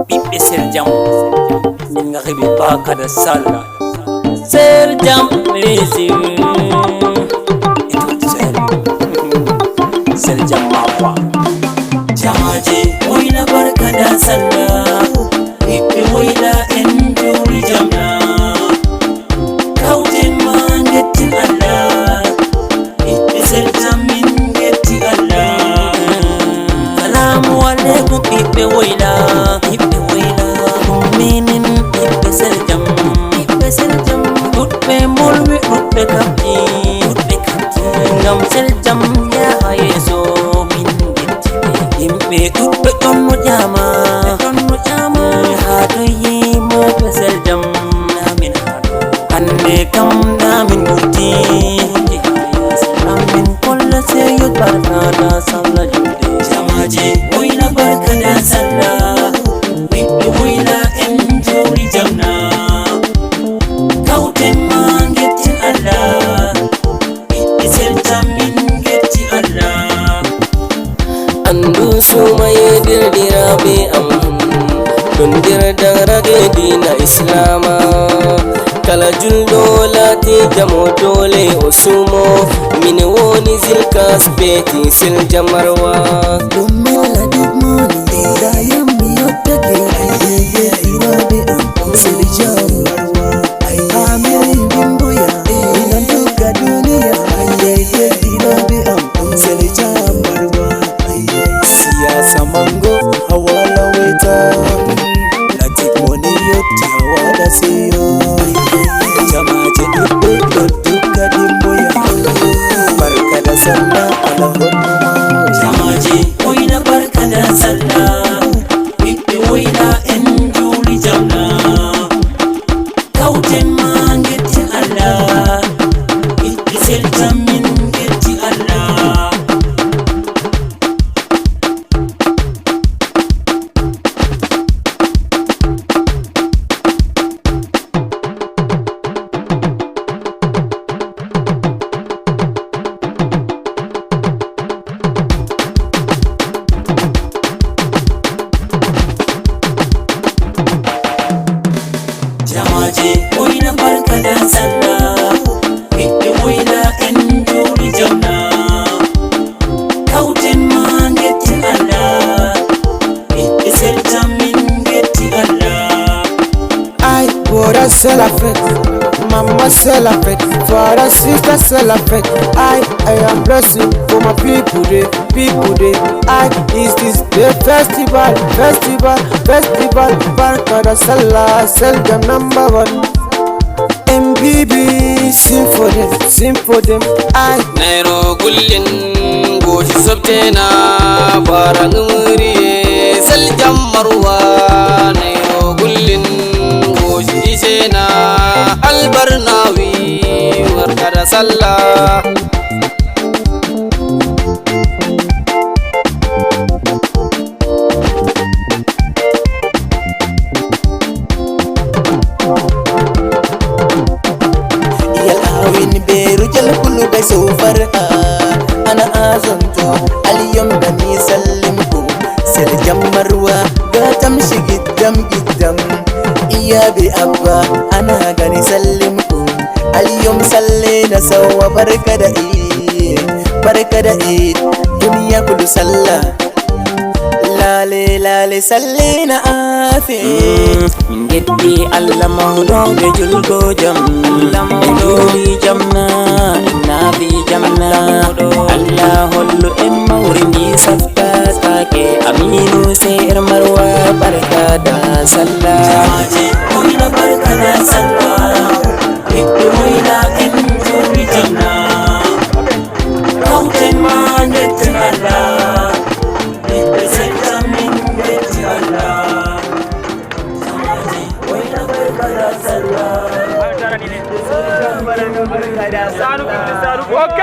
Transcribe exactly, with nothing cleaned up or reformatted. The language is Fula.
Ɓiɓɓe Seljam, min ngari ɓe Bakada Sallah. Seljam Music. Écoute Sel. Seljam Mapa. Jamaaje woyla barka da sallah. Ɓiɓɓe woyla en jooɗi jam na. Kawten ma ngetti Allah. Ɓiɓɓe Seljam min ngetti Allah. Salaamu aleykum ɓiɓɓe woyla. Ɓiɓɓe woyla. Ɗum minin ɓiɓɓe Seljam. Ɓiɓɓe Seljam. Ɗuɗɓe mbolwi ɗuɗɓe kamti. Ɗuɗɓe kamti. Ngam Seljam yaha yeeso min ngetti. Yimɓe ɗuɗɓe ɗon no ƴama. Ɗon no ƴama. Haa to yimo ɓe Seljam. Amin. Hannde kam na min ɓurti. Amin kolla seyo barka da sallah julde. Jamaaje woyla barka da sallah. Ɓiɓɓe woyla en jooɗi jam na. Kawten ma ngetti Allah. Ɓiɓɓe Seljam min ngetti Allah. Anndu suumaye derɗiraaɓe am, ɗon nder darage diina Islaama. Kala julɗo laati jamo doole o suumo. Min woni Zilkas Beti Selja Marwa. Ɗum mella duk moni, da yammi yottake, ayye, derɗiraaɓe am, Selja Marwa. Amin bimboya, inan duka duniya, ayye, derɗiraaɓe am, Selja Marwa. Siyasa mango, a wala weta. Latik moni yotti, a wala seyo. Jamaaje ɗuɗɗe, ɗo dukka dimboya. Barka da sallah, ala honno ma. Jamaaje, woyla barka da sallah. Ɓiɓɓe woyla en juuli jam na. Kawten ma ngetti Allah. Ɓiɓɓe Seljam min ngetti Allah. Jamaaje, woyla barka da sallah. Ɓiɓɓe woyla en juuli jam na. Kawten ma ngetti Allah. Ɓiɓɓe Seljam min ngetti Allah. Aïe, brother, c'est la fête. Maman, c'est la fête. Father, sister, c'est la fête. Aïe, I am blessing for my people, they, people, they. Aïe, is this the festival, festival, festival? Barka da sallah, Selja number one. M B B, sing for them, sing for them. Aïe. Nairo gullin goji sobtena, bara ngumriye Seljam Marwa. Nairo gullin goji isena, Albarnawi, barka da sallah. Yal awin beru jal kulu bai sofar a, ana azanto, aliyom gani sallimku. Seljam Marwa, gatam shi giddam giddam. Iya be abba, ana gani sallimku. Aliyom salle na sawa, barka da Eid, barka da Eid. Duniya kulu sallah. Lale, lale, salle na afe. Mm, min ngetti Allah mawɗo ɓe julgo jam. En juuli jam na, en naafi jam na. Allah hollu en mawri ndi saftataake. Aminu Seer Marwa, barka da sallah. Jamaaje, woyla barka da sallah. Ɓiɓɓe woyla en juuli jam na. Kawten ma ngetten Allah. Ɓiɓɓe Seljam min ngetti Allah. Jamaaje, woyla barka da sallah. Ok.